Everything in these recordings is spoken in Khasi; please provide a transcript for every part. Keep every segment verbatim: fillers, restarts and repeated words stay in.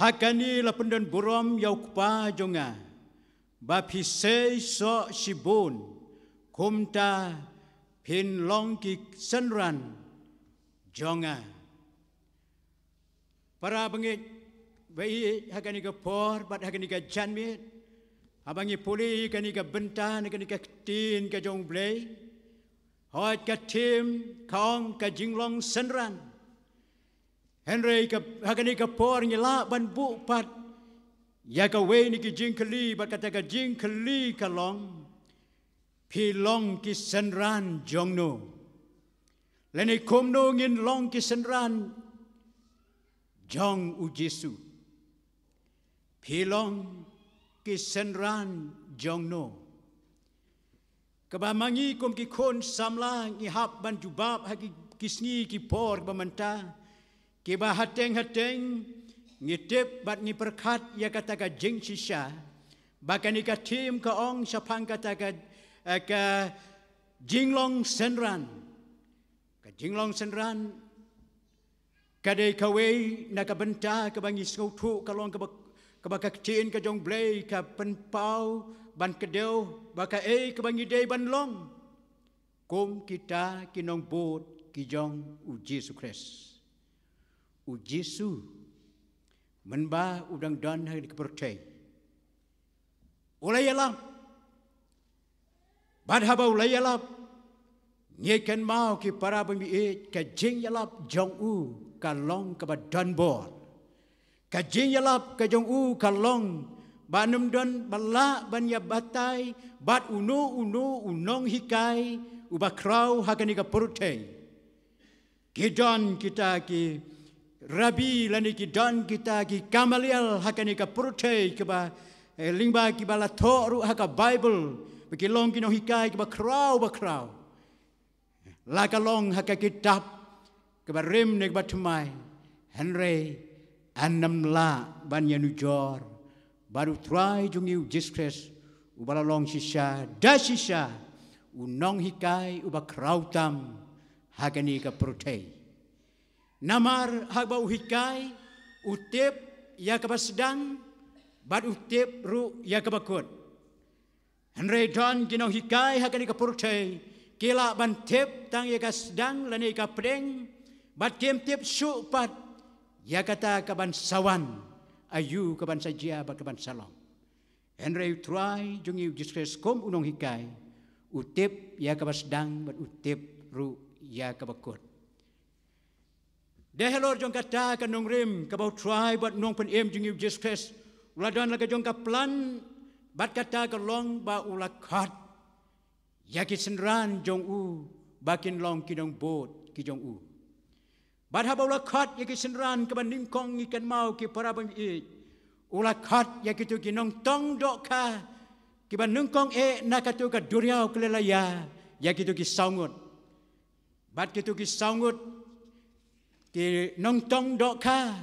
Ha kane la pyndon burom ïa u Kpa jong nga, ba phi sei soh shibun, kumta phin long ki synran jong nga. Para bangeit, ba i ha kane ka por bad ha kane ka janmiet, haba ngi pule kane ka bynta na kane ka ktien ka jong U Blei, hooid ka thim ka ong ka jinglong synran. Hynrei ka, ha kane ka por ngi lah ban buh pat ïa kawei na ki jingkylli, bad kata ka jingkylli ka long, phi long ki synran jong no? Lane kumno ngin long ki synran jong U Jisu? Phi long ki synran jong no? Kaba ma ngi kum ki khun samla ngi hap ban jubab ha ki, ki sngi ki por ba mynta, kiba hateng hateng ngi tip bad ngi pyrkhat ïa kata ka jingshisha, ba kane ka thim ka ong shaphang kata ka, eh, ka jinglong synran. Ka jinglong synran ka dei kawei na ka bynta kaba ngi sngewthuh ka long kaba, kaba ka ktien ka jong U Blei ka pynpaw ban kdew ba kaei kaba ngi dei ban long kum kita ki nongbud ki jong U Jisu Khrist. U Jisu, mynba u dang don ha ka pyrthei, u la ïalap. Bad haba u la ïalap, ngi kynmaw ki para bangeit, ka jingïalap jong u ka long kaba don bor. Ka jingïalap ka jong u ka long ba ym don ba lah ban ïa batai bad uno uno u nonghikai uba khraw ha kane ka pyrthei. Ki don kita ki rabbi lane ki don kita ki Gamaliel ha kane ka pyrthei kiba, eh, lyngba kiba la thoh ruh ha ka Baibl ba ki long ki nonghikai kiba khraw ba khraw. La ka long ha ka kitab kaba rim ne kaba thymmai, hynrei ym lah ban ïanujor bad U Trai jong ngi U Jisu Khrist, uba la long shisha da shisha u nonghikai uba khraw tam ha kane ka pyrthei. Namar haba u hikai, u tip ïa kaba sdang bad u tip ruh ïa kaba kut. Hynrei don ki nonghikai ha kane ka pyrthei, ki lah ban tip tang ïa ka sdang lane ka pdeng, bad kim tip shuh pat ïa kata kaban sa wan, aïu kaban sa jia bad kaban sa long. Hynrei U Trai jong ngi U Jisu Khrist kum u nonghikai, u tip ïa kaba sdang bad u tip ruh ïa kaba kut. Dei halor jong kata ka nongrim kaba U Trai bad Nongpynim jong ngi U Jisu Khrist u la don la ka jong ka plan, bad kata ka long ba u la khot ïa ki synran jong u ba kin long ki nongbud ki jong u. Bad haba u la khot ïa ki synran, kaba nyngkong ngi kynmaw ki para bangeit, u la khot ïa kito ki nongtong dohkha kiba nyngkong eh na kato ka duriaw Galilea, ïa kito ki saw ngut. Bad kito ki saw ngut ki nongtong dohkha,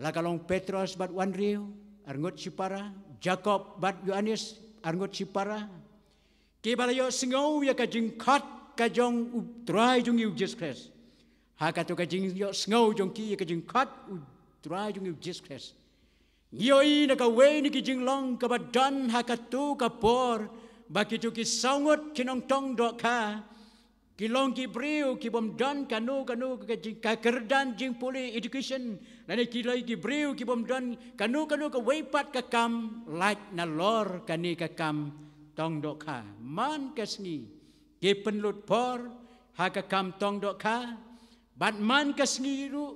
la ka long Petros bad u Andrew, arngut shipara, Jakob bad Ïohannes, arngut shipara, kiba la ïohsngew ïa ka jingkhot ka jong U Trai jong ngi U Jisu Khrist. Ha kato ka jingïohsngew jong ki ïa ka jingkhot U Trai jong ngi U Jisu Khrist, ngi ïohi na kawei na ki jinglong kaba don ha kato ka por, ba kito ki saw ngut ki nongtong dohkha ki long ki briew ki bym don kano kano ka jing, ka kyrdan jingpule, education, lane ki long ki briew ki bym don kano kano kawei pat ka kam lait nalor kane ka kam tong dohkha. Man ka sngi ki pynlut por ha ka kam tong dohkha, bad man ka sngi ruh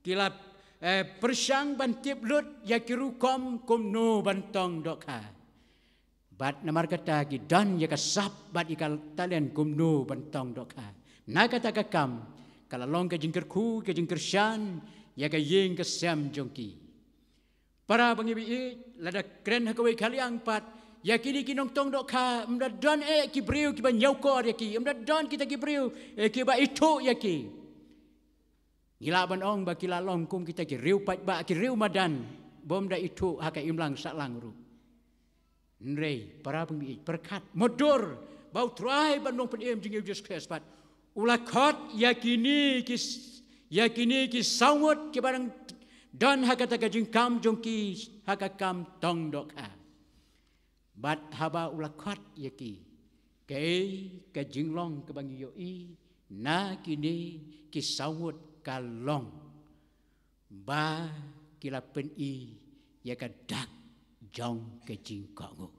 ki la, eh, pyrshang ban tip lut ïa ki rukom kumno ban tong dohkha. Bad namar kata ki don ïa ka sap bad ïa ka talent kumno ban tong dohkha. Na kata ka kam ka la long ka jingkyrkhu, ka jingkyrshan ïa ka ïing ka sem jong ki. Para bangeit, lada kren ha kawei ka liang pat, ïa kine ki nongtong dohkha ym da don eh ki briew kiba ñiewkor ïa ki, ym da don kita ki briew, eh, kiba ithuh ïa ki. Ngi lah ban ong ba ki la long kum kita ki riew paidbah, ki riew madan, bym da ithuh ha ka imlang sahlang ruh. Hynrei para bangeit, pyrkhat, mutdur ba U Trai bad Nongpynim jong ngi U Jisu Khrist pat u la khot ïa kine ki s-, ïa kine ki saw ngut kiba dang, don ha kata ka jingkam jong ki ha ka kam tong dohkha. Bad haba u la khot ïa ki, kaei ka jinglong kaba ngi ïohi na kine ki saw ngut ka long ba ki la pyni ïa ka dak jong ka jingkohnguh.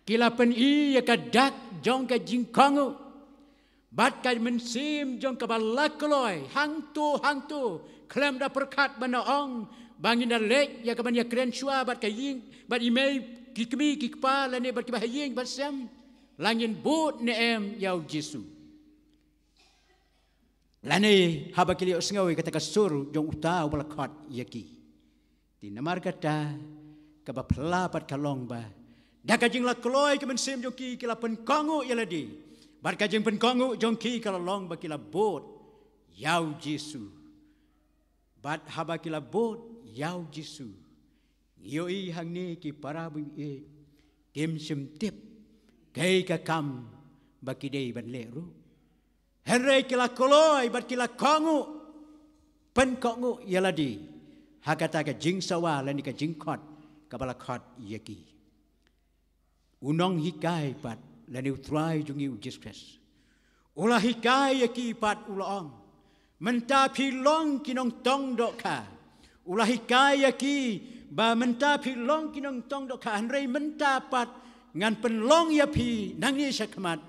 Ki la pyni ïa ka dak jong ka jingkohnguh. Bad ka mynsiem jong kaba la kloi hangto hangto, khlem da pyrkhat ban ong ba ngin da leit ïa kaban ïakren shuwa bad ka ïing, bad i mei, ki kmie ki kpa lane bad kiba ha ïing bad sem, la ngin bud ne em ïa u Jisu. Lane haba ki la ïohsngew ïa kata ka sur jong uta uba la khot ïa ki. Te namar kata, kaba phylla pat ka long ba da ka jingla kloi ka mynsiem jong ki, ki la pynkohnguh ïa lade. Bad ka jingpynkohnguh jong ki ka la long ba ki la bud ïa u Jisu. Bad haba ki la bud ïa u Jisu, ngi ïohi hangne ki para bangeit, kim shym tip kaei ka kam ba ki dei ban leh ruh. Hynrei ki la kloi bad ki la kohnguh, pynkohnguh ïa lade ha kata ka jingsawa lane ka jingkhot kaba la khot ïa ki. U nonghikai pat lane u Trai jong ngi u Jisu Khrist u la hikai ïa ki pat, u la ong, mynta phi long ki nongtong dohkha. U la hikai ïa ki ba mynta phi long ki nongtong dohkha, hynrei mynta pat ngan pynlong ïa phi nangne shakhmat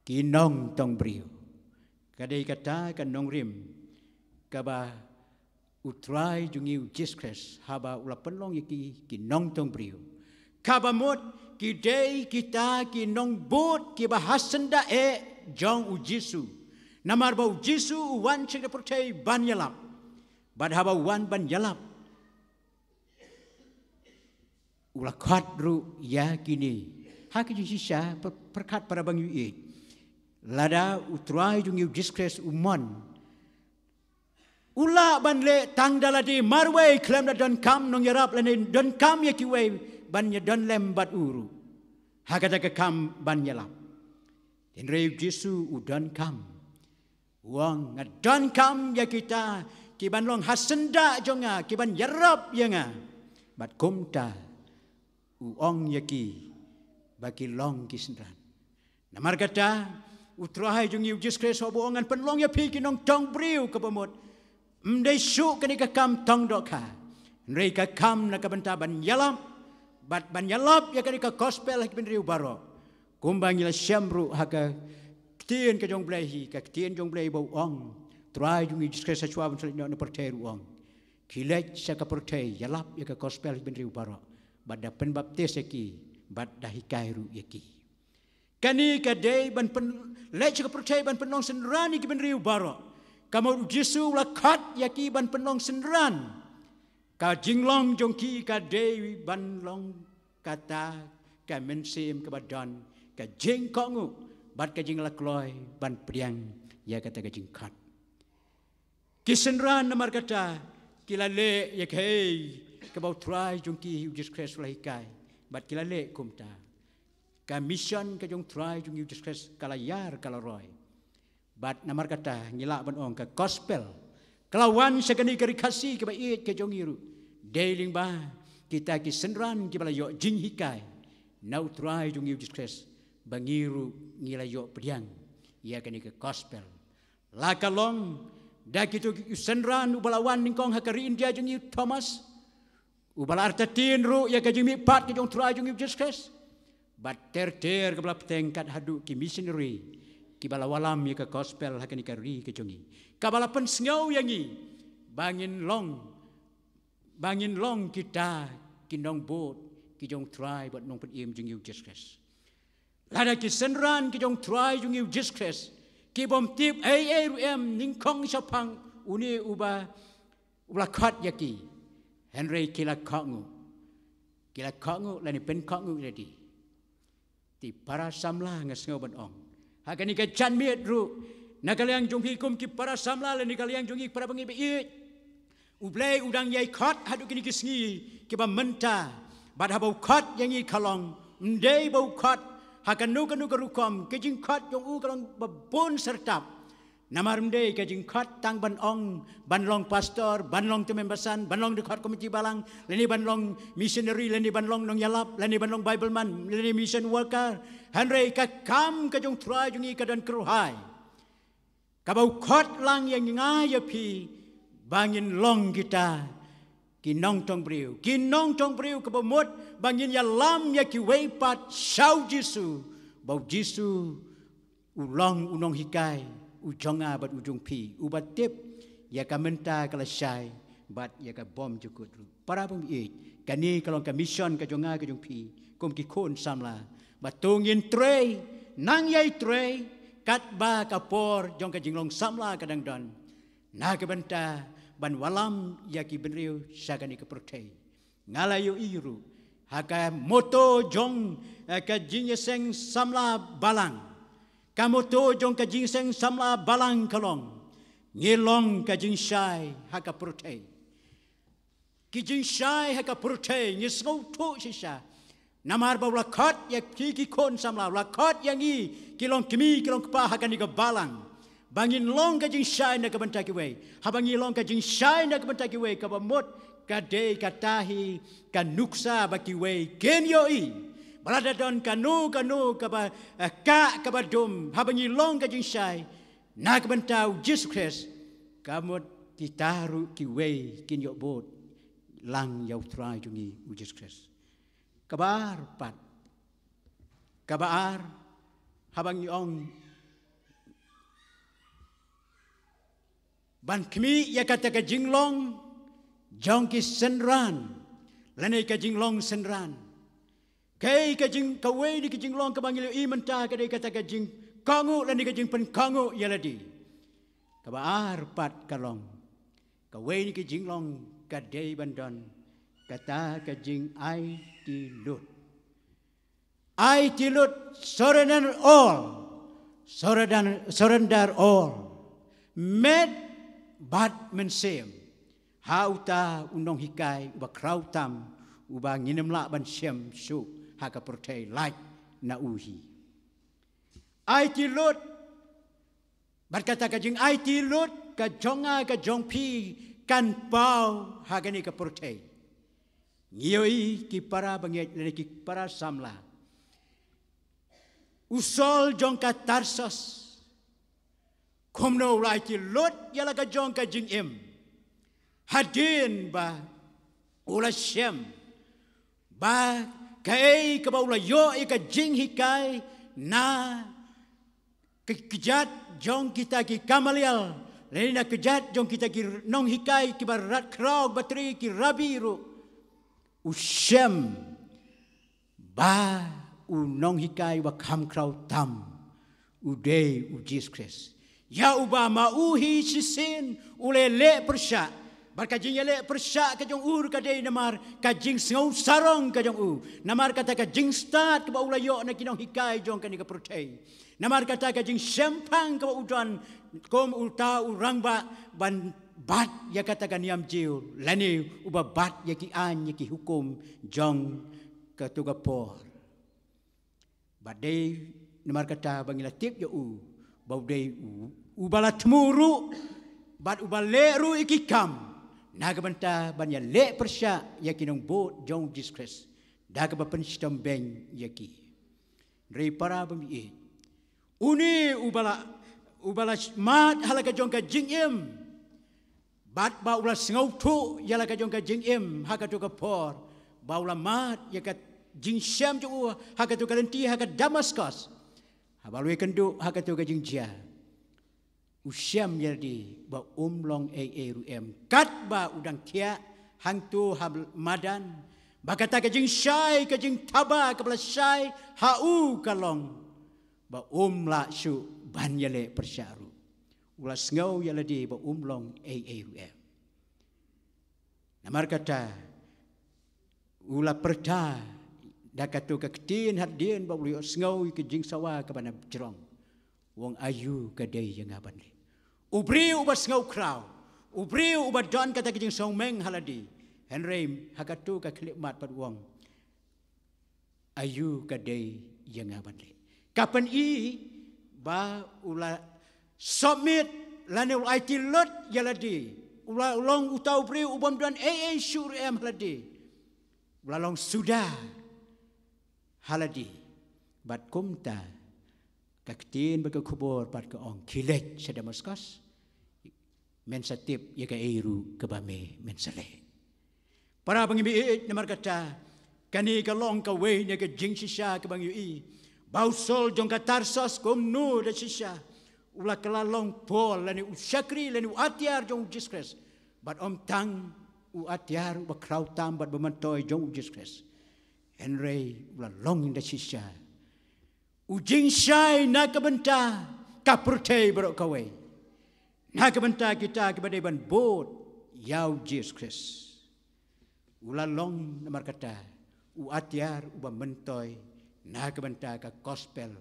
ki nongtong briew. Ka dei kata ka nongrim kaba u Trai jong ngi u Jisu Khrist haba u la pynlong ïa ki ki nongtong briew, kaba mut ki dei kita ki nongbud kiba ha syndah eh jong u Jisu. Namar ba u Jisu u wan sha ka pyrthei ban ïalap. Bad haba u wan ban ïalap, u la khot ruh ïa kine. Ha ka jingshisha, pyrkhat para bangeit, lada u Trai jong ngi u Jisu Khrist u mon, u lah ban leh tang da lade marwei khlem da donkam nongïarap lane donkam ïa kiwei ban ïadon lem bad u ruh ha kata ka kam ban ïalap. Hynrei u Jisu u donkam. U ong, nga donkam ïa kita kiban long ha syndah jong nga, kiban ïarap ïa nga. Bad kumta u ong ïa ki ba ki long ki synran. Namar kata, u Trai jong ngi u Jisu Khrist u ong, ngan pynlong ïa phi ki nongtong briew, kaba mut ym dei shuh kane ka kam tong dohkha, hynrei ka kam na ka bynta ban ïalap, bad ban ïalap ïa kane ka gospel ha ki bynriew baroh. Kumba ngi la shem ruh ha ka ktien ka jong Blei hi, ka ktien jong Blei ba u ong, Trai jong ngi u Jisu Khrist hashwa ban sa leit noh na pyrthei ruh u ong, khie leit sha ka pyrthei, ïalap ïa ka gospel ha ki bynriew baroh, bad da pynbaptis ïa ki, bad da hikai ruh ïa ki. Kane ka dei ban pyn-, leit sha ka pyrthei ban pynlong synran ïa ki bynriew baroh. Ka mut u Jisu u la khot ïa ki ban pynlong synran. Ka jinglong jong ki ka dei ban long kata ka mynsiem kaba don ka jingkohnguh bad ka jingla kloi ban pdiang ïa kata ka jingkhot. Ki synran namar kata ki la leh ïa kaei kaba u Trai jong ki u Jisu Khrist u la hikai, bad ki la leh kumta. Ka mission ka jong u Trai jong ngi u Jisu Khrist ka la ïar, ka la roi. Bad namar kata ngi lah ban ong ka gospel ka la wan sha kane ka ri Khasi kaba ïeit ka jong ngi ruh, dei lyngba kita ki synran kiba la ïoh jinghikai na u Trai jong ngi u Jisu Khrist, ba ngi ruh ngi la ïoh pdiang ïa kane ka gospel. La ka long da kito ki synran uba la wan nyngkong ha ka ri India jong ngi u Thomas, uba la artatien ruh ïa ka jingmihpat ka jong u Trai jong ngi u Jisu Khrist. Bad ter ter kaba la bteng kat haduh ki missionary kiba la wallam ïa ka gospel ha kane ka ri ka jong ngi, kaba la pynsngew ïa ngi ba ngin long, ba ngin long kita ki nongbud ki jong u Trai bad nongpynim jong ngi u Jisu Khrist. Lada ki synran ki jong u Trai jong ngi u Jisu Khrist ki bym tip ei ei ruh em nyngkong shaphang une uba, uba la khot ïa ki, hynrei ki la kohnguh, ki la kohnguh lane pynkohnguh ïa lade. Te para samla, nga sngew ban ong ha kane ka janmiet ruh, na ka liang jong phi kum ki para samla lane ka liang jong ngi para bangeit ba ïeit, U Blei u dang ïai khot haduh kine ki sngi kiba mynta. Bad haba u khot ïa ngi ka long, ym dei ba u khot ha kano kano ka rukom, ka jingkhot jong u ka long ba bun syrtap. Namar ym dei ka jingkhot tang ban ong, ban long pastor, ban long tymmen basan, ban long dkhot komiti balang, lane ban long missionary, lane ban long nongïalap, lane ban long Bible man, lane mission worker. Hynrei ka kam ka jong Trai jong ngi ka don kyrhai, kaba u khot lang ïa nga ïa phi, ba ngin long kita ki nongtong briew, ki nongtong briew kaba mut ba ngin ïalam ïa kiwei pat sha u Jisu, ba u Jisu u long u nonghikai u jong nga bad u jong phi, uba tip ïa ka mynta ka lashai bad ïa ka bymjukut ruh. Para bangeit, kane ka long ka mission ka jong nga ka jong phi kum ki khun samla, ba to ngin trei, nang ïai trei katba ka por jong ka jinglong samla ka dang don, na ka bynta ban wallam ïa ki briew sha kane ka pyrthei. Nga la ïohi ruh ha ka motto jong, eh, ka jingïaseng samla balang. Ka motto jong ka jingïaseng samla balang ka long, ngi long ka jingshai ha ka pyrthei. Ki jingshai ha ka pyrthei, ngi sngewthuh shisha. Namar ba u la khot ïa ki, ki khun samla, u la khot ïa ngi ki long kmie, ki long kpa ha kane ka balang, ba ngin long ka jingshai na ka bynta kiwei. Haba ngi long ka jingshai na ka bynta kiwei, kaba mut ka dei kata hi ka nuksa ba kiwei kin ïohi ba lada don kano kano kaba, eh, kah kaba dum, haba ngi long ka jingshai na ka bynta u Jisu Khrist, ka mut kita ruh kiwei kin ïoh bud lang ïa u Trai jong ngi u Jisu Khrist. Kaba ar pat, kaba ar, haba ngi ong ban khmih ïa kata ka jinglong jong ki synran, lane ka jinglong synran. Kaei ka jing, kawei na ki jinglong kaba ngi la ïohi mynta ka dei kata ka jingkohnguh lane ka jingpynkohnguh ïa lade. Kaba ar pat ka long, kawei na ki jinglong ka dei ban don kata ka jingaiti lut. Aiti lut, surrender all. Surrender, surrender all. Met bad mynsiem ha uta u nonghikai uba khraw tam, uba ngin ym lah ban shem shuh ha ka pyrthei lait na u hi. Aiti lut, bad kata ka jingaiti lut ka jong nga ka jong phi kan paw ha kane ka pyrthei. Ngi ïohi ki para bangeit lane ki para samla, u Saul jong ka Tarsus, kumno u la aiti lut ïa la ka jong ka jingim, hadien ba u la shem ba kaei kaba u la ïoh ïa ka jinghikai na ka kjat jong kita ki Gamaliel, lane na kjat jong kita ki nonghikai kiba rat khraw, batri ki rabbi ruh, u shem ba u nonghikai uba kham khraw tam u dei u Jisu Khrist, ïa uba ma u hi shisien u la leh pyrshah. Bad ka jingïaleh pyrshah ka jong u ka dei namar ka jingsngew sarong ka jong u, namar kata ka jingstad kaba u la ïoh na ki nonghikai jong kane ka pyrthei, namar kata ka jingshemphang kaba u don kum uta u rangbah ban bat ïa kata ka niam Jiw, lane uba bat ïa ki aiñ ïa ki hukum jong kato ka por. Bad dei namar kata ba ngi la tip ïa u ba u dei u, uba la thmu ruh bad uba leh ruh ïa ki kam na ka bynta ban ïaleh pyrshah ïa ki nongbud jong u Jisu Khrist da kaba pynshitom beiñ ïa ki. Hynrei para bangeit, une uba la, uba la mad ha la ka jong ka jingim, bad ba u la sngewthuh ïa la ka jong ka jingim ha kato ka por, ba u la mad ïa ka jingshem jong u ha kato ka lynti ha ka Damaskus, haba u la ïakynduh ha kato ka jingjia, u shem ïa lade ba um long ei ei ruh em, katba u dang thiah hangto ha madan, ba kata ka jingshai, ka jingthaba kaba la shai ha u ka long ba um lah shuh ban ïaleh pyrshah ruh. U la sngew ïa lade ba um long ei ei ruh em. Namar kata u la pyrta da kato ka ktien hadien ba u la ïohsngew ïa ka jingsawa kaba na jrong. U ong, aïu ka dei ïa nga ban leh? U briew uba sngewkhraw, u briew uba don kata ka jingsngewmeng ha lade. Hynrei ha kato ka khyllipmat pat u ong, aïu ka dei ïa nga ban leh? Ka pyni ba u la Submit lane u la aiti lut ïa lade. U la long uta u briew u bym don ei ei shuh ruh em ha lade. U la long suda ha lade. Bad kumta ka ktien bad ka khubor pat ka ong, khie leit sha Damaskus, men sa tip ïa kaei ruh kaba me men sa leh. Para bangeit, namar kata kane ka long kawei na ka jingshisha kaba ngi ïohi ba u Saul jong ka Tarsus kumno da shisha u la kylla long Paul lane u shakri lane u atiar jong u Jisu Khrist. Bad ym tang u atiar uba khraw tam bad ba myntoi jong u Jisu Khrist, hynrei u la long da shisha u jingshai na ka bynta ka pyrthei baroh kawei, na ka bynta kita kiba dei ban bud ïa u Jisu Khrist. U la long namar kata u atiar uba myntoi na ka bynta ka gospel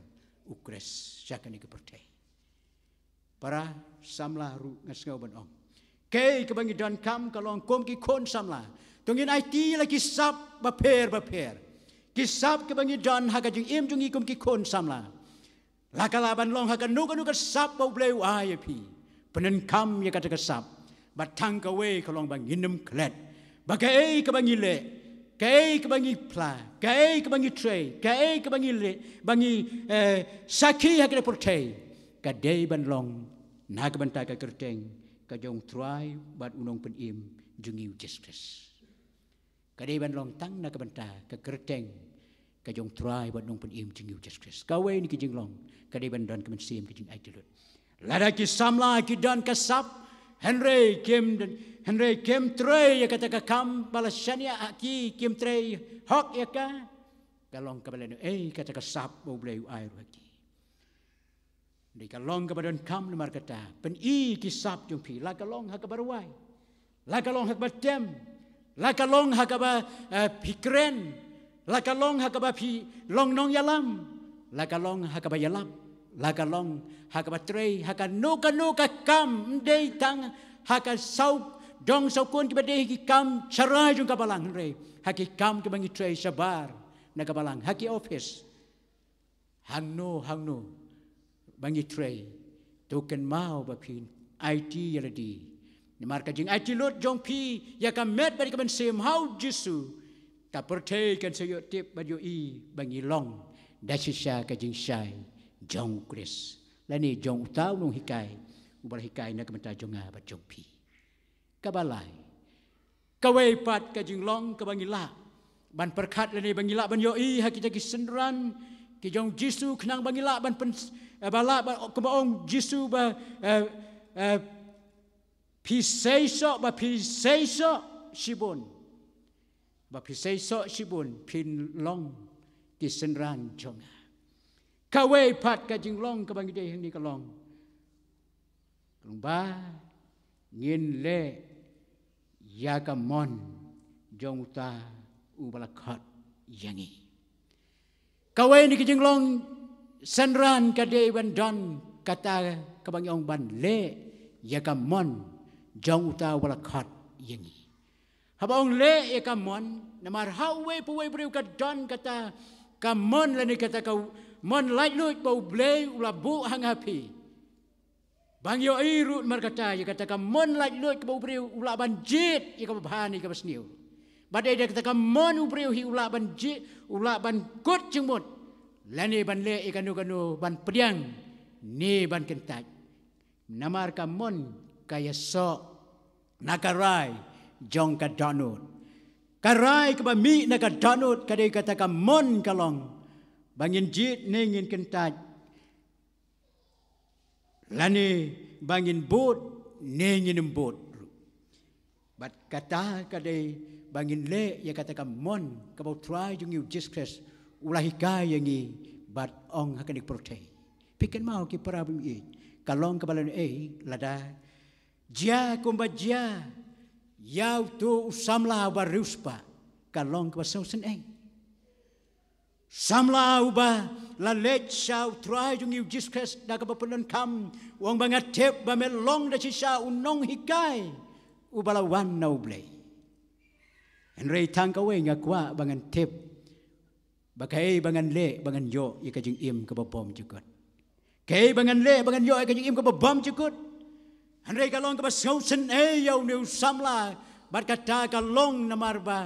u Khrist sha kane ka pyrthei. Para samla ruh nga sngew ban ong, kaei kaba ngi donkam ka long kum ki khun samla, to ngin aiti la ki sap bapher bapher. Ki sap kiba ngi don ha ka jingim jong ngi kum ki khun samla, la ka lah ban long ha kano kano ka sap ba U Blei u ai ïa phi. Pyndonkam ïa kata ka sap. Bad tang kawei ka long ba ngin ym klet ba kaei kaba ngi leh, kaei kaba ngi phla, kaei kaba ngi trei, kaei kaba ngi leh, ba ngi eh, sakhi ha ka pyrthei, ka dei ban long na ka bynta ka kyrteng ka jong U Trai bad U Nongpynim jong ngi U Jisu Khrist. Ka dei ban long tang na ka bynta ka kyrteng ka jong U Trai bad U Nongpynim jong ngi U Jisu Khrist. Kawei na ki jinglong ka dei ban don ka mynsiem ka jingaiti lut. Lada ki samla ki don ka sap, hynrei kim, hynrei kim trei ïa kata ka kam ba la shaniah ha ki, kim trei hok ïa ka, ka long kaba lehnohei kata ka sap ba U Blei u ai ruh ha ki. Dei ka long kaba donkam namar kata, pyni ki sap jong phi, la ka long ha kaba rwai, la ka long ha kaba tem, la ka long ha kaba eh, phi kren, la ka long ha kaba phi long nongïalam, la ka long ha kaba ïalap, la ka long ha kaba trei, ha kano kano ka kam, ym dei tang ha ka saw dong saw kun kiba dei ki kam sharai jong ka balang, hynrei ha ki kam kiba ngi trei shabar na ka balang, ha ki office, hangno hangno ba ngi trei, to kynmaw ba phin aiti ïa lade. Namar ka jingaiti lut jong phi ïa ka met bad ïa ka mynsiem ha U Jisu, ka pyrthei kan sa ïoh tip bad ïohi ba ngi long da shisha ka jingshai jong U Khrist lane jong uta u nonghikai uba la hikai na ka bynta jong nga bad jong phi. Kaba lai, kawei pat ka jinglong kaba ngi lah ban pyrkhat lane ba ngi lah ban ïohi ha kita ki synran ki jong U Jisu, khnang ba ngi lah ban pyn, eh, ba lah ba, kumba ong U Jisu ba eh, eh, phi sei soh, ba phi sei soh shibun, ba phi sei soh shibun phin long ki synran jong nga. Kawei pat ka jinglong kaba ngi dei hangne ka long, ka long ba ngin leh ïa ka mon jong uta uba la khot ïa ngi. Kawei na ki jinglong synran ka dei ban don kata kaba ngi ong ban leh ïa ka mon jong uta uba la khot ïa ngi. Haba ong leh ïa ka mon, namar ha uwei pa uwei u briew ka don kata ka mon lane kata ka mon laitluid ba U Blei u la buh ha nga ha phi. Ba ngi ïohi ruh namar kata ïa kata ka mon laitluid kaba u briew u lah ban jied ïa kaba bha ne kaba sniew. Bad ïa kata ka mon u briew hi u lah ban jied, u lah ban kut jingmut lane ban leh ïa kano kano ban pdiang ne ban kyntait. Namar ka mon ka ïasoh na ka rai jong ka dohnud. Ka rai kaba mih na ka dohnud ka dei kata ka mon ka long ba ngin jied ne ngin kyntait, lane ba ngin bud ne ngin ym bud ruh. Bad kata ka dei ba ngin leh ïa kata ka mon kaba U Trai jong ngi U Jisu Khrist u la hikai ïa ngi bad ong ha kane ka pyrthei. Phi kynmaw ki para bym ïeit, ka long kaba lehnohei lada jia kumba jia ïa uto u samla uba riewspah, ka long kaba sngewsynei. Samla uba la leit sha U Trai jong ngi U Jisu Khrist da kaba pyndonkam, u ong ba nga tip ba me long da shisha u nonghikai uba la wan na U Blei. Hynrei tang kawei nga kwah ba ngan tip ba kaei ba ngan leh ba ngan ïoh ïa ka jingim kaba bymjukut. Kaei ba ngan leh ba ngan ïoh ïa ka jingim kaba bymjukut? Hynrei ka long kaba sngewsynei ïa une u samla, bad kata ka long namar ba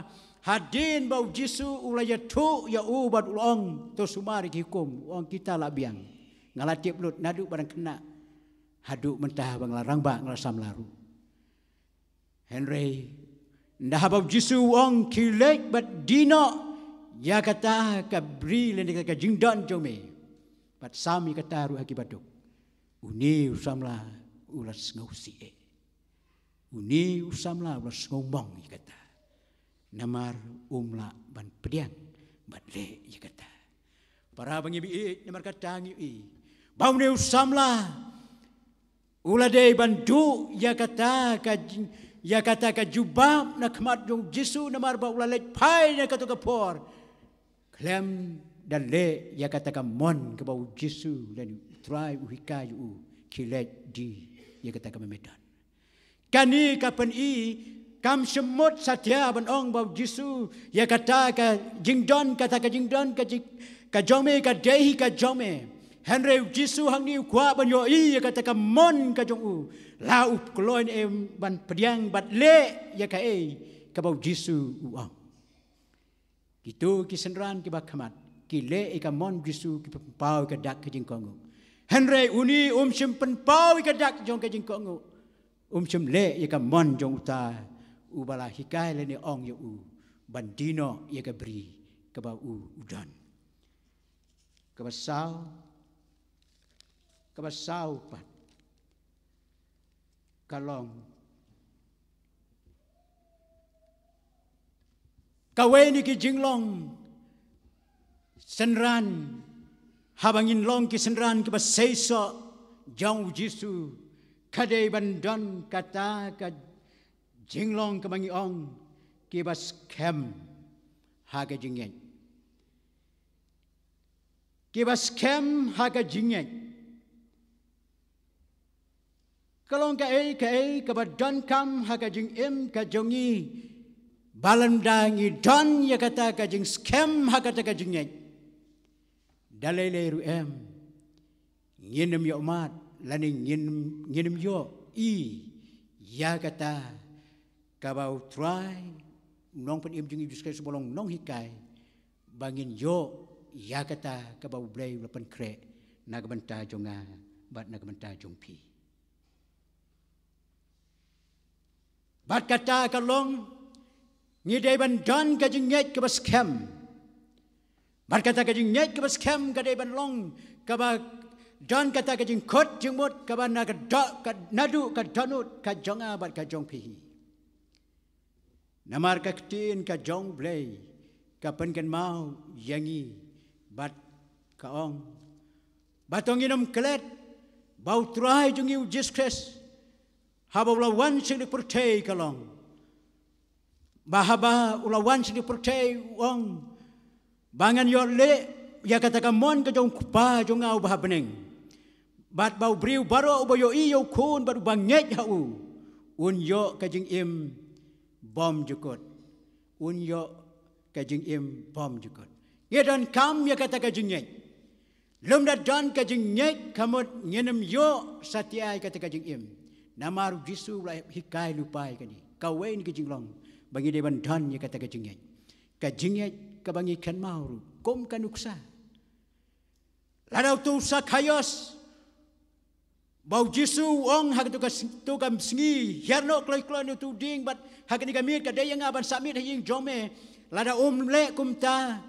hadien ba u Jisu u la ïathuh ïa u bad u la ong, to sumar ïa ki hukum, u ong, kita la biang. Nga la tip lut naduh ba dang khynnah haduh mynta ba nga la rangbah, nga la samla ruh. Hynrei ynda haba u Jisu u ong, khie leit bad die noh ïa kata ka bri lane ka jingdon jong me, bad sam ïa kata ruh ha kiba duk, une u samla u la sngewsih eh. Une u samla u la sngewmong ïa kata, namar um lah ban pdiang bad leh ïa kata. Para bangeit, namar kata ngi ïohi ba une u samla u la dei ban duh ïa kata ka jing, ïa kata ka jubab na khmat jong u Jisu, namar ba u la leit phai na kato ka por khlem da leh ïa kata ka mon kaba u Jisu lane u Trai u hikai ïa u, khie leit die ïa kata kaba me don. Kane ka pyni, kam shym mut satia ban ong ba u Jisu ïa kata ka jingdon, kata ka jingdon ka jing, ka jong me ka dei hi ka jong me. Hynrei u Jisu hangne u kwah ban ïohi ïa kata ka mon ka jong u, la u kloi ne em ban pdiang bad leh ïa kaei kaba u Jisu u ong. Kito ki synran kiba khmat ki leh ïa ka mon Jisu, ki pynpaw ïa ka dak ka jingkohnguh. Hynrei une um shym pynpaw ïa ka dak jong ka jingkohnguh. Um shym leh ïa ka mon jong uta uba la hikai lane ong ïa u ban die noh ïa ka bri kaba u u don. Kaba saw, kaba saw pat ka long kawei na ki jinglong synran, haba ngin long ki synran kiba seisoh jong u Jisu, ka dei ban don kata ka jinglong kaba ngi ong kiba skhem ha ka jingngeit. Kiba skhem ha ka jingngeit. Ka long kaei kaei kaba donkam ha ka jingim ka jong ngi, ba lada ngi don ïa kata ka jingskhem ha kata ka jingngeit, da lei lei ruh em, ngin ym ïoh mad lane ngin, ngin ym ïoh i ïa kata kaba u Trai, u Nongpynim jong ngi Jisu Khrist, ba long nonghikai, ba ngin ïoh ïa kata kaba U Blei u la pynkhreh na ka bynta jong nga bad na ka bynta jong phi. Bad kata ka long, ngi dei ban don ka jingngeit kaba skhem. Bad kata ka jingngeit kaba skhem ka dei ban long kaba don kata ka jingkhot jingmut kaba na ka do, ka naduh ka dohnud ka jong nga bad ka jong phi. Namar ka ktien ka jong U Blei ka pynkynmaw ïa ngi bad ka ong, ba to ngin ym klet ba U Trai jong ngi U Jisu Khrist, haba u la wan sha kane ka pyrthei, ka long ba haba u la wan sha kane ka pyrthei u ong, ba ngan ïoh leh ïa kata ka mon ka jong U Kpa jong nga uba ha bneng. Bad ba u briew baroh uba ïohi ïa u Khun bad uba ngeit ha u, un ïoh ka jingim bymjukut. Un ïoh ka jingim bymjukut. Ngi donkam ïa kata ka jingngeit. Lymda don ka jingngeit, ka mut ngin ym ïoh satia ïa kata ka jingim. Namar U Jisu u la hikai lypa ïa kane. Kawei na ki jinglong ba ngi dei ban don ïa kata ka jingngeit. Ka jingngeit kaba ngi kynmaw ruh kum ka nuksa. Lada uto u Sakaios, ba U Jisu u ong ha kato ka sng-, to ka sngi, hiar noh kloi kloi na uto u dieng bad ha kane ka miet ka dei ïa nga ban sah miet ha ïing jong me. Lada um leh kumta,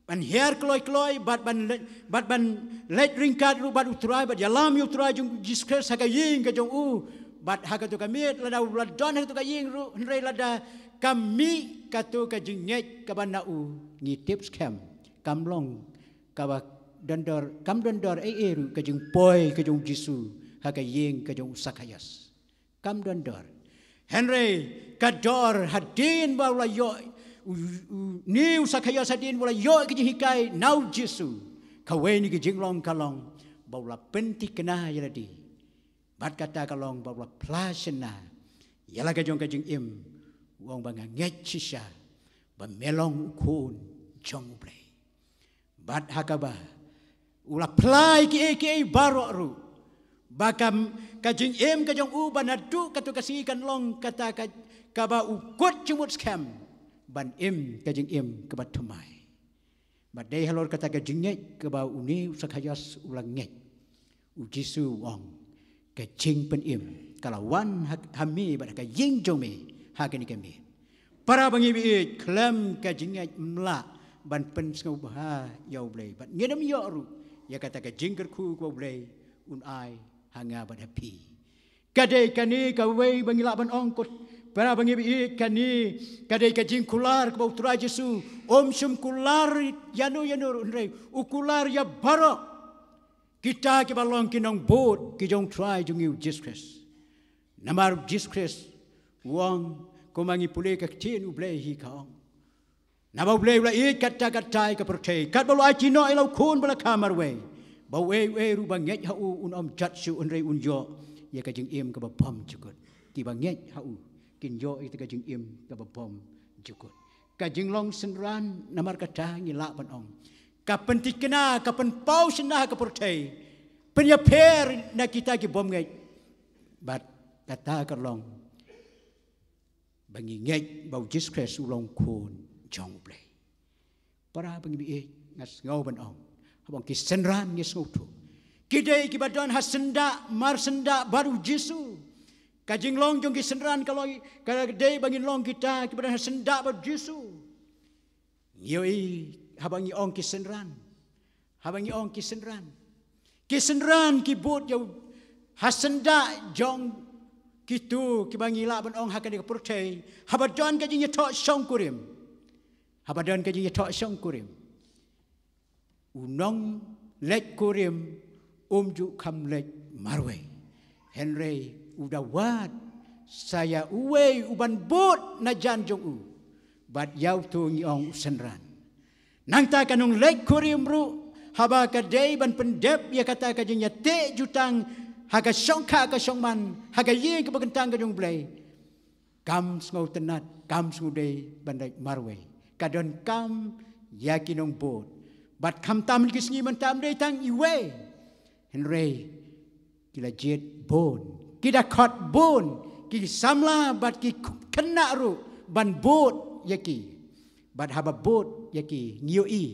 ban hiar kloi kloi bad ban leit, bad ban leit ryngkat ruh bad U Trai bad ïalam ïa U Trai jong U Jisu Khrist ha ka ïing ka jong u, bad ha kato ka miet lada u la don ha kato ka ïing ruh, hynrei lada kam mih kato ka jingngeit kaba na u, ngi tip skhem kam long kaba don dor, kam don dor ei ei ruh ka jingpoi ka jong U Jisu ha ka ïing ka jong u Sakaios. Kam don dor. Hynrei ka dor hadien ba u la ïoh, u, u, une u Sakaios hadien ba u la ïoh ka jinghikai na U Jisu, kawei na ki jinglong ka long ba u la pynthikna ïa lade. Bad kata ka long ba u la phla shynna ïa la ka jong ka jingim, u ong ba nga ngeit shisha ba me long u Khun jong U Blei. Bad ha kaba U la phla ïa kiei kiei baroh ruh. Ba ka, ka jingim ka jong u ba naduh katto ka sngi kan long kata ka, kaba u kut jingmut skhem ban im ka jingim kaba thymmai. Bad dei halor kata ka jingngeit kaba une u Sakhaios u la ngeit. U Jisu u ong, ka jingpynim ka la wan ha, ha me bad ha ka ïing jong me ha kane ka miet. Para bangeit, khlem ka jingngeit ym lah ban pynsngewbha ïa U Blei. Bad ngin ym ïoh ruh ïa kata ka jingkyrkhu kaba U Blei un ai ha nga bad ha phi. Ka dei kane kawei ba ngi lah ban ong, ko para bangeit, kane ka dei ka jingkular kaba U Trai Jisu um shym kular ïano ïano ruh, hynrei u kular ïa baroh kita kiba long ki nongbud ki jong U Trai jong ngi U Jisu Khrist. Namar U Jisu Khrist u ong, kumba ngi pule ka ktien U Blei hi ka ong, naba U Blei u la ïeit katta katta ïa ka pyrthei, katba u la aiti noh ïa la u Khun ba la kha marwei, ba uei uei ruh ba ngeit ha u un ym jot shuh, hynrei un ïoh ïa ka jingim kaba bymjukut. Kiba ngeit ha u kin ïoh ïa ka jingim kaba bymjukut. Ka jinglong synran, namar kata ngi lah ban ong, ka pynthikna, ka pynpaw syndah ha ka pyrthei, pynïapher na kita ki bym ngeit. Bad kata ka long ba ngi ngeit ba U Jisu Khrist u long Khun jong U Blei. Para bangeit, nga sngew ban ong, haba ong ki synran, ngi sngewthuh ki dei kiba don ha syndah, mar syndah bad U Jisu. Ka jinglong jong ki synran ka long, ka dei ba ngin long kita kiba don ha syndah bad U Jisu. Ngi ïohi haba ngi ong ki synran, haba ngi ong ki synran, ki synran ki bud ïa u ha syndah jong kito kiba ngi lah ban ong ha kane ka pyrthei, haba don ka jingïathoh shongkurim, haba don ka jingïathoh shongkurim, u nongleit kurim um ju kham leit marwei, hynrei u da wad sa ïa uwei u ban bud na jan jong u, bad ïa uto ngi ong u synran. Nangta ka nongleit kurim ruh, haba ka dei ban pyndep ïa kata ka jingïateh jutang ha ka shongkha ka shongman, ha ka ïing kaba kyntang ka jong U Blei, kam sngewtynnat, kam sngewdei ban leit marwei. Ka donkam ïa ki nongbud. Bad khamtam ha ki sngi mynta ym dei tang iwei, hynrei ki la jied bun, ki da khot bun ki samla bad ki khynnah ruh ban bud ïa ki. Bad haba bud ïa ki, ngi ïohi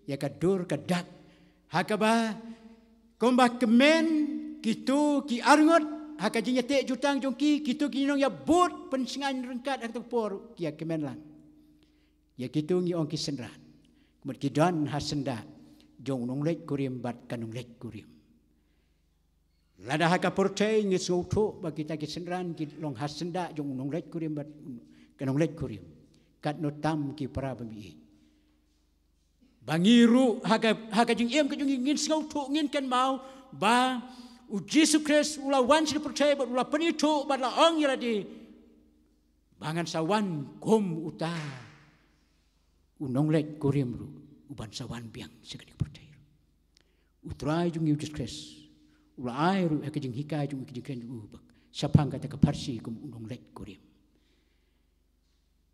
ïa ka dur ka dak ha kaba kumba kmen kito ki arngut ha ka jingïateh jutang jong ki, kito ki nongïabud pynshngaiñ ryngkat ha kato ka por ki ïa kmen lang. Ïa kito ngi ong ki synran, kumta ki don ha syndah jong u nongleit kurim bad ka nongleit kurim. Lada ha ka pyrthei ngi sngewthuh ba kita ki synran ki long ha syndah jong u nongleit kurim bad ka nongleit kurim, katno tam ki para bangeit. Ba ngi ruh ha ka, ha ka jingim ka jong ngi ngin sngewthuh, ngin kynmaw ba u Jisu Khrist u la wan sha ka pyrthei bad u la pynithuh bad la ong ïa lade ba ngan sa wan kum uta u nongleit kurim ruh, u ban sa wan biang sha kane ka pyrthei ruh. U Trai jong ngi u Jisu Khrist u la ai ruh ha ka jinghikai jong u, ka jingkren jong u, ba shaphang kata ka pharshi kum u nongleit kurim.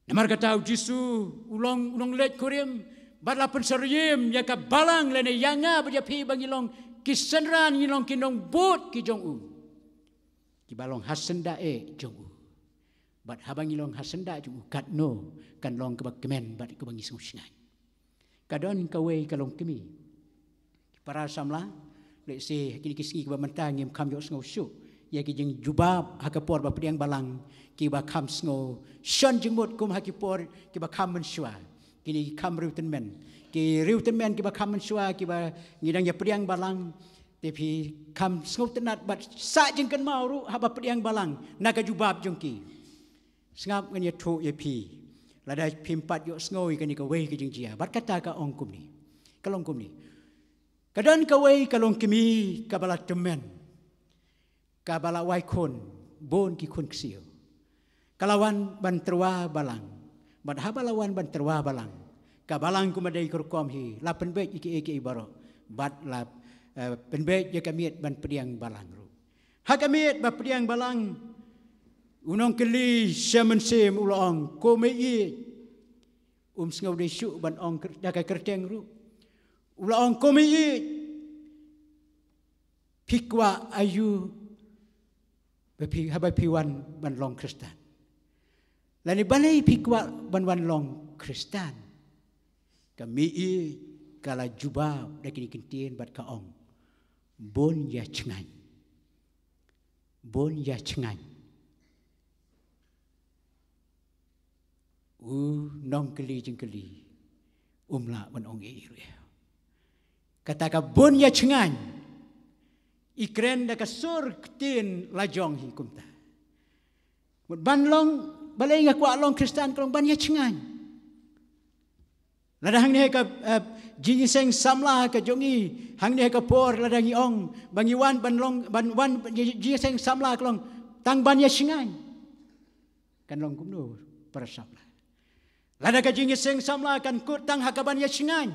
Namar kata u Jisu u long u nongleit kurim bad la pynsyriem ïa ka balang lane ïa nga bad ïa phi ba ngi long ki synran, ngi long ki nongbud ki jong u, kiba long ha syndah eh jong u. Bad haba ngi long ha syndah jong u, katno kan long kaba kmen bad kaba ngi sngewshngaiñ. Ka don kawei ka longkmie. Para samla, lehse ha kine ki sngi kiba mynta ngim kham ïohsngew shuh ïa ki jingjubab ha ka por ba pdiang balang, kiba kham sngew shon jingmut kum ha ki por kiba kham mynshuwa. Kine ki kham riewtymmen, ki riewtymmen kiba kham mynshuwa kiba ngi dang ïa pdiang balang. Te phi kham sngewtynnat bad sah jingkynmaw ruh haba pdiang balang na ka jubab jong ki. Sngap, ngan ïathuh ïa phi, lada phim pat ïohsngew ïa kane kawei ka jingjia. Bad kata ka ong kumne, ka long kumne. Ka don kawei ka longkmie kaba la tymmen, kaba la wai khun, bun ki khun ksiew. Ka la wan ban tyrwa balang. Bad haba la wan ban tyrwa balang, ka balang kumba dei ka rukom hi, la pynbeit ïa kiei kiei baroh. Bad la, eh, pynbeit ïa ka miet ban pdiang balang ruh. Ha ka miet ba pdiang balang, u nongkylli sha mynsiem u la ong, ko mei ïeit? Um sngewdei shuh ban ong kyr-, da ka kyrteng ruh. U la ong, ko mei ïeit? phi kwah aïu ba phi, haba phi wan ban long Khristan? Lane balei phi kwah ban wan long Khristan? Ka mei ka la jubab da kine ki ktien bad ka ong, bun ïa chngaiñ. Bun ïa chngaiñ. U nongkylli jingkylli um lah ban ong ei ruh. Kata ka bun ïa chngaiñ i kren da ka sur ktien la jong hi kumta. Mut ban long, balei nga kwah long Khristan, ka long ban ïa chngaiñ. Lada hangne ka, eh, jingïaseng samla ka jong ngi, hangne ka por lada ngi ong ba ngi wan ban long, ban wan jingïaseng samla ka long tang ban ïa chngaiñ. Kan long kumno para samla? Lada ka jingïaseng samla kan kut tang ha ka ban ïa chngaiñ.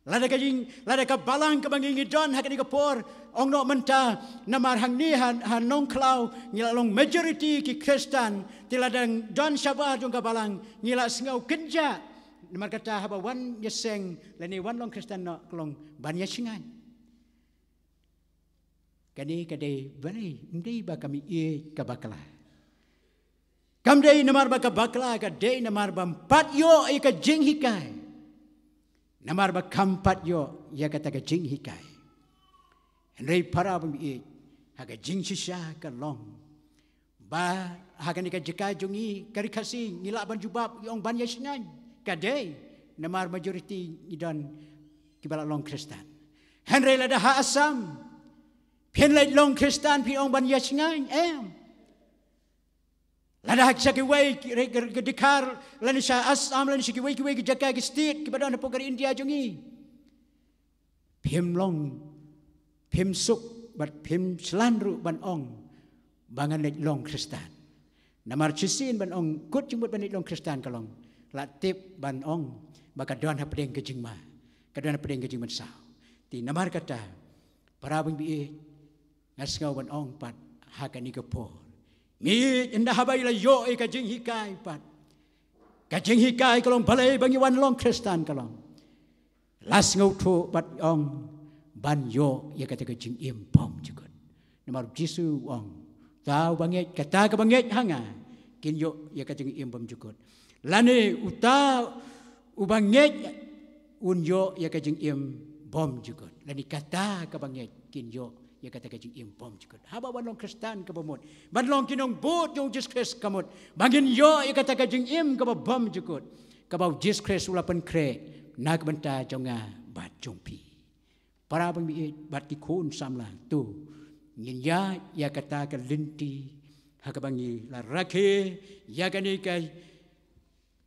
Lada ka jing, lada ka balang kaba ngi ngi don ha kane ka por, ong noh mynta, namar hangne ha, ha Nongkhlaw ngi la long majority ki Khristan, te lada don shabar jong ka balang ngi la sngew kynjah. Namar kata haba wan ïaseng lane wan long Khristan noh ka long ban ïa chngaiñ. Kane ka dei balei, ym dei ba ka mei ka bakla. Kam dei namar ba ka bakla, ka dei namar bam pat ïoh ïa ka jinghikai. Namar ba kam pat ïoh ïa kata ka jinghikai. Hynrei para bangeit, ha ka jingshisha ka long ba ha kane ka jaka jong ngi ka Ri Khasi ngi lah ban jubab ïa ong ban ïa chngaiñ. Ka dei namar majority ngi don kiba la long Khristan. Hynrei lada ha Assam phin leit long Khristan phi ong ban ïa chngaiñ, em? Lada ha sha kiwei ki, ki, ki dkhar lane sha Assam lane sha kiwei kiwei ki jaka ki state kiba don hapoh ka ri India jong ngi, phim long, phim suk bad phim shlur ruh ban ong ba ngan leit long Khristan. Namar shisien ban ong kut jingmut ban leit long Khristan ka long la tip ban ong ba ka don hapdeng ka jingma, ka don hapdeng ka jingmynsaw. Te namar kata para bangeit, nga sngew ban ong pat ha kane ka por, mih ynda haba i la ïoh ïa ka jinghikai pat. Ka jinghikai ka long balei ba ngi wan long Khristan ka long la sngewthuh bad ong ban ïoh ïa kata ka jingim bymjukut. Namar Jisu u ong, uta uba ngeit, kata kaba ngeit ha nga kin ïoh ïa ka jingim bymjukut. Lane uta uba ngeit un ïoh ïa ka jingim bymjukut. Lane kata kaba ngeit kin ïoh ïa kata ka jingim bymjukut. Haba ban long Khristan kaba mut, ban long ki nongbud jong u Jisu Khrist ka mut ba ngin ïoh ïa kata ka jingim kaba bymjukut kaba u Jisu Khrist u la pynkhreh na ka bynta jong nga bad jong phi. Para bangeit bad ki khun samla, to ngin ïaid ïa kata ka lynti ha kaba ngi la rakhe ïa kane ka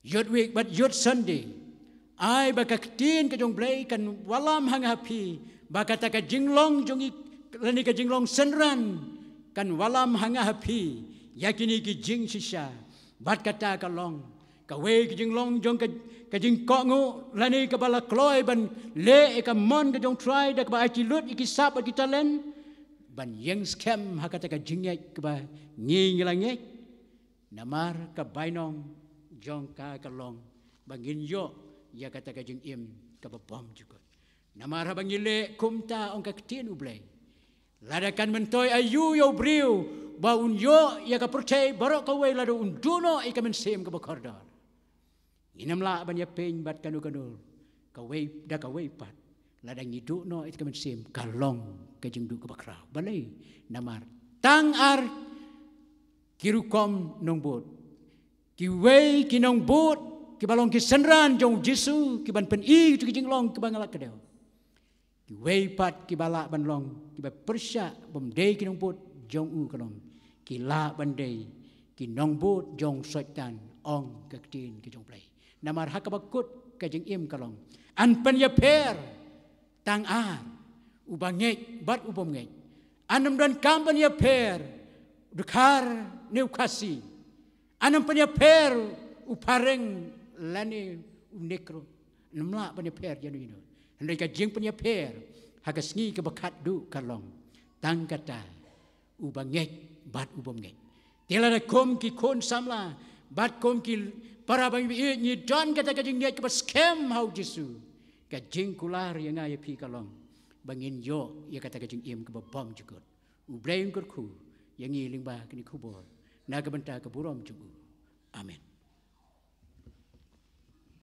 Youth Week bad Youth Sunday. Ai ba ka ktien ka jong u Blei kan wallam ha nga ha phi, ba kata ka jinglong jong ngi lane ka jinglong synran kan wallam ha nga ha phi ïa kine ki jingshisha. Bad kata ka long kawei ka jinglong jong ka, ka jingkohnguh lane kaba la kloi ban leh ïa ka mon ka jong u Trai da kaba ai ki lut ïa ki sap bad ki talent ban ïeng skhem ha kata ka jingngeit kaba ngi ngi la ngeit. Namar ka bainong jong ka ka long ba ngin ïoh ïa kata ka jingim kaba bymjukut. Namar haba ngi leh kumta, ong ka ktien u Blei, lada kan myntoi aïu ïa u briew ba un ïoh ïa ka pyrthei baroh kawei lada un duh noh ïa ka mynsiem kaba kordor? Ngin ym lah ban ïapeiñ bad kano kano kawei da kawei pat lada ngi duh noh ïa ka mynsiem, ka long ka jingduh kaba khraw. Balei? Namar tang ar ki rukom nongbud. Kiwei ki nongbud kiba long ki synran jong u Jisu, kiban pyni ïa ki jinglong kiba nga la kdew. Kiwei pat kiba lah ban long kiba pyrshah bym dei ki nongbud jong u, ka long ki lah ban dei ki nongbud jong u Soitan, ong ka ktien ka jong u Blei. Namar ha kaba kut ka jingim ka long, yn pynïapher tang ar, uba ngeit bad u bym ngeit. Yn ym donkam ban ïapher u dkhar ne u Khasi. Yn ym pynïapher u phareng lane u Negro. Yn ym lah ban ïapher ïano ïano. Hynrei ka jingpynïapher ha ka sngi kaba khatduh ka long tang kata, uba ngeit bad u bym ngeit. Te lada kum ki khun samla bad kum ki para bangeit ngi don kata ka jingngeit kaba skhem ha u Jisu, ka jingkular ïa nga ïa phi ka long ba ngin ïoh ïa kata ka jingim kaba bymjukut. U Blei un kyrkhu ïa ngi lyngba kane ka khubor na ka bynta ka burom jong u. Amen.